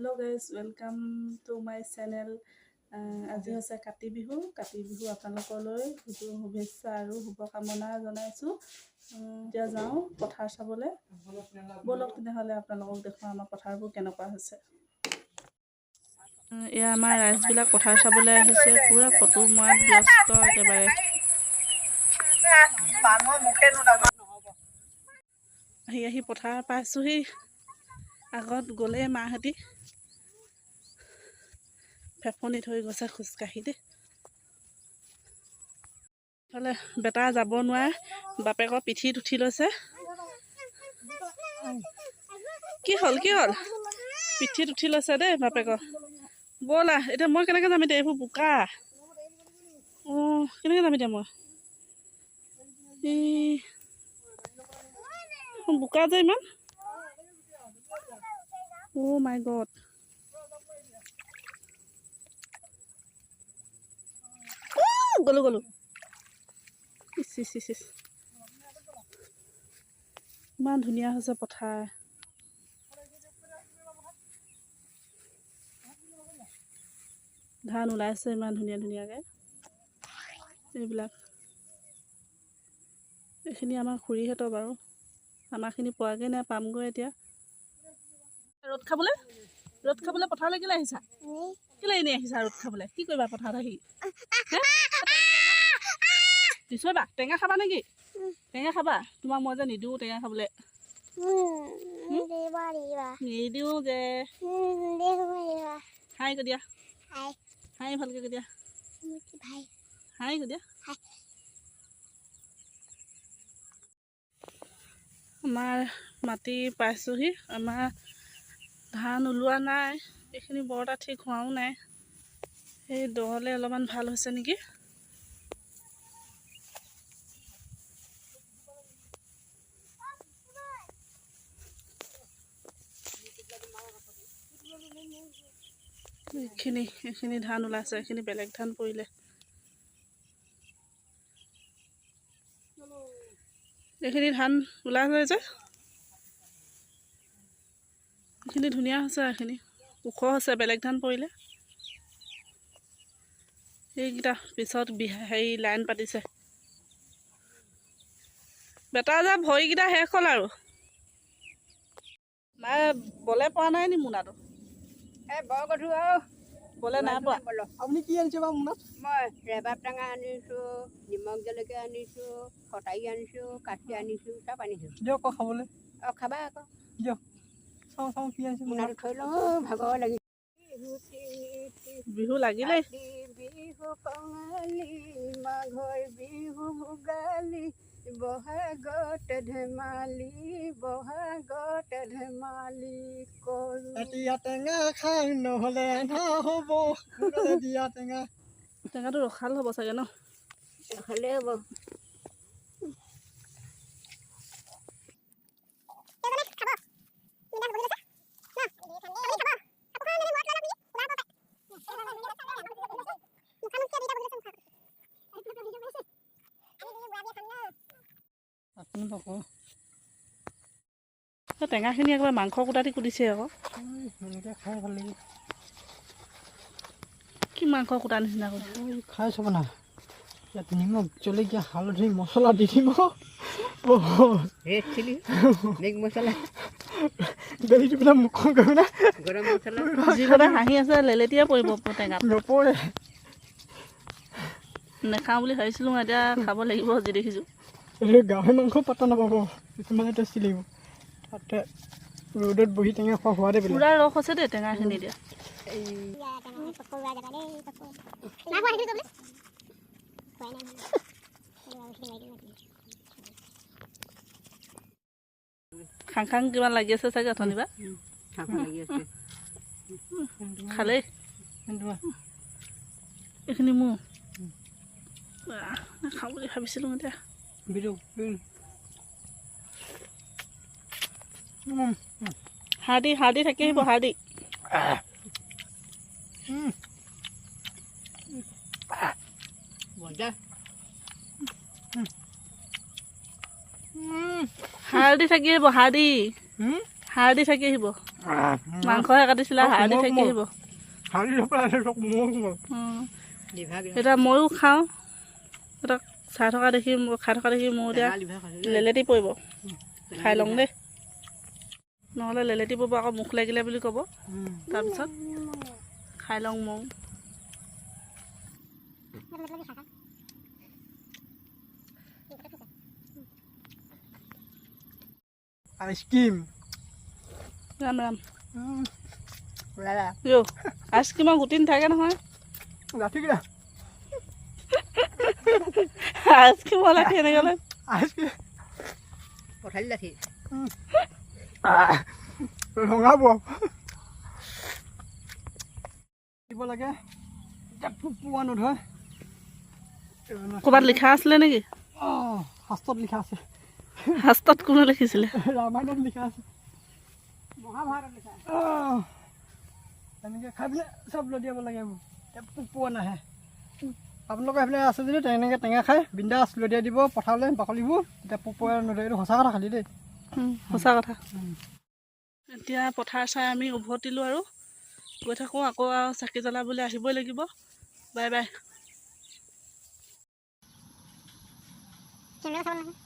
Hello guys, welcome to my channel. আজি হৈছে কাতি বিহু। কাতি বিহু আপোনালোকলৈ শুভেচ্ছা আৰু শুভকামনা জনাইছোঁ। এতিয়া যাওঁ পথাৰ চাবলৈ। ব'লক তেনেহ'লে, আপোনালোকক দেখুৱাওঁ আমাৰ পথাৰবোৰ কেনেকুৱা হৈছে। এয়া আমাৰ ৰাইজবিলাক পথাৰ চাবলৈ আহিছে। পূৰা ফটো মৰাত ব্যস্ত একেবাৰে। আহি আহি পথাৰ পাইছোঁহি। আগত গ'লে মাহঁতি, ফেফনি থৈ গৈছে খোজকাঢ়ি দেই। ইফালে বেটা যাব নোৱাৰে, বাপেকৰ পিঠিত উঠি লৈছে। কি হ'ল, কি হ'ল? পিঠিত উঠি লৈছে দেই বাপেকৰ। ব'লা এতিয়া, মই কেনেকৈ যাম এতিয়া? এইবোৰ বোকা। অঁ, কেনেকৈ যাম এতিয়া মই? এই বোকা যে ইমান। অ' মাই গড! গ'লো গ'লো। ইচ ইচ ইচ ইচ, ইমান ধুনীয়া হৈছে পথাৰ। ধান ওলাইছে ইমান ধুনীয়া ধুনীয়াকৈ। এইবিলাক এইখিনি আমাৰ খুৰীহঁতৰ বাৰু, আমাৰখিনি পোৱাগৈ নাই, পামগৈ এতিয়া। ৰ'দ খাবলৈ, ৰ'দ খাবলৈ পথাৰলৈ কেলৈ আহিছা? কেলৈ এনেই আহিছা ৰ'দ খাবলৈ? কি কৰিবা পথাৰত আহি? দিছবা টেঙা খাবা নেকি? টেঙা খাবা? তোমাক মই যে নিদিওঁ টেঙা খাবলৈ, নিদিওঁ যে। হাই কৈ দিয়া, হাই ভালকৈ কৈ দিয়া, হাই কৈ দিয়া। আমাৰ মাটি পাইছোঁহি। আমাৰ ধান ওলোৱা নাই, এইখিনি বৰ এটা ঠিক হোৱাও নাই। সেই দহলে অলপমান ভাল হৈছে নেকি। এইখিনি ধান ওলাইছে, এইখিনি বেলেগ ধান পৰিলে। এইখিনি ধান ওলাইছে যে, এইখিনি ধুনীয়া হৈছে, এইখিনি ওখ হৈছে, বেলেগ ধান পৰিলে। এইকেইটা পিছত হেৰি লাইন পাতিছে। বেটা যে ভৰিকেইটা শেষ হ'ল আৰু। মায়ে বলে পোৱা নাই নি মোনাটো? বলে নাই পোৱা। আপুনি কি আনিছে বাৰু মোনাত? মই ৰেবাব টেঙা আনিছোঁ, নিমখ জলকীয়া আনিছোঁ, কটাৰী আনিছোঁ, কাঠি আনিছোঁ, চব আনিছোঁ। দিয়ক আকৌ খাবলৈ। অঁ, খাবা আকৌ। দিয়ক, চাওঁ চাওঁ কি আনিছে মোনাত। মোনাটো থৈ লওঁ, ভাগৰ লাগিছে। বিহু লাগিলেই। কাতি বিহু কঙালী, মাঘৰ বিহু ভোগালী, বহাগত ধেমালি, বহাগত ধেমালি কৰোঁ। এতিয়া টেঙা খাং, নহ'লে এন্ধাৰ হ'ব। সোনকালে দিয়া টেঙা। টেঙাটো ৰসাল হ'ব চাগে ন? খালে হ'ব। আপুনি পাব। এই টেঙাখিনি একেবাৰে মাংস কুটা দি কুটিছে আকৌ। এনেকৈ খাই ভাল লাগিব। কি মাংস কুটা নিচিনা কৰি খাই চাব না। ইয়াত নিমখ, জলকীয়া, হালধি, মছলা দি দিম। ৰেড চিলি, মেগ মছলা। বেলিটো পেলাই মুখখন কৰি না। গৰম মছলা। যিকণে হাঁহি আছে, লেলেতীয়া পৰিব টেঙাত। নপৰে। নাখাওঁ বুলি ভাবিছিলোঁ, এতিয়া খাব লাগিব যি দেখিছোঁ। এইটো গাহৰি মাংস পাত্তা নাপাব, কিছুমানে টেষ্টি লাগিব। তাতে ৰ'দত বহি টেঙা খোৱা সোৱাদে বেলেগ। পূৰা ৰস হৈছে দেই টেঙাখিনি এতিয়া। খাং খাং কিমান লাগি আছে চাগে অথনি বা। লাগি আছে। খালেই। এইখিনি মোৰ নাখাওঁ বুলি ভাবিছিলোঁ এতিয়া। হাৰ্দি হাৰ্দি থাকি আহিব, হাৰ্দি। মজা। হাৰ্দি থাকি আহিব, হাৰ্দি। হাৰ্দি থাকি আহিব। মাংসহে কাটিছিলা, হাড়দি থাকি আহিব। এতিয়া ময়ো খাওঁ, সিহঁতক চাই থকা দেখি, খাই থকা দেখি মোৰ এতিয়া লেলেটি পৰিব। খাই লওঁ দেই, নহ'লে লেলেটি পৰিব, আকৌ মুখ লাগিলে বুলি ক'ব। তাৰপিছত খাই লওঁ ময়ো। আইচক্ৰীম। ৰাম ৰাম। আইচক্ৰীমৰ গুটি নাথাকে নহয়। আইচক্ৰীমৰ লাঠি এনেকৈ আইচক্ৰীম পথালি লাঠি ৰঙাব দিব লাগে, এতিয়া পোক পৰুৱা নধৰে। ক'ৰবাত লিখা আছিলে নেকি? অঁ, শাস্ত্ৰত লিখা আছে। শাস্ত্ৰত কোনে লিখিছিলে? ৰামায়ণত লিখা আছে, মহাভাৰতত লিখা আছে। অঁ, তেনেকৈ খাই পেলাই চব লদিয়াব লাগে এইবোৰ, এতিয়া পোক পৰুৱা নাহে। আপোনালোকৰ সেইফালে আছে যদি তেনেকৈ টেঙা খাই বিন্দাছ লদিয়াই দিব পথাৰলৈ বাকলিবোৰ, তেতিয়া পোক পৰুৱা নধৰে। এইটো সঁচা কথা খালি দেই। সঁচা কথা। এতিয়া পথাৰ চাই আমি উভতিলোঁ আৰু গৈ থাকোঁ, আকৌ আৰু চাকি জ্বলাবলৈ আহিবই লাগিব। Bye bye. Puja, puja,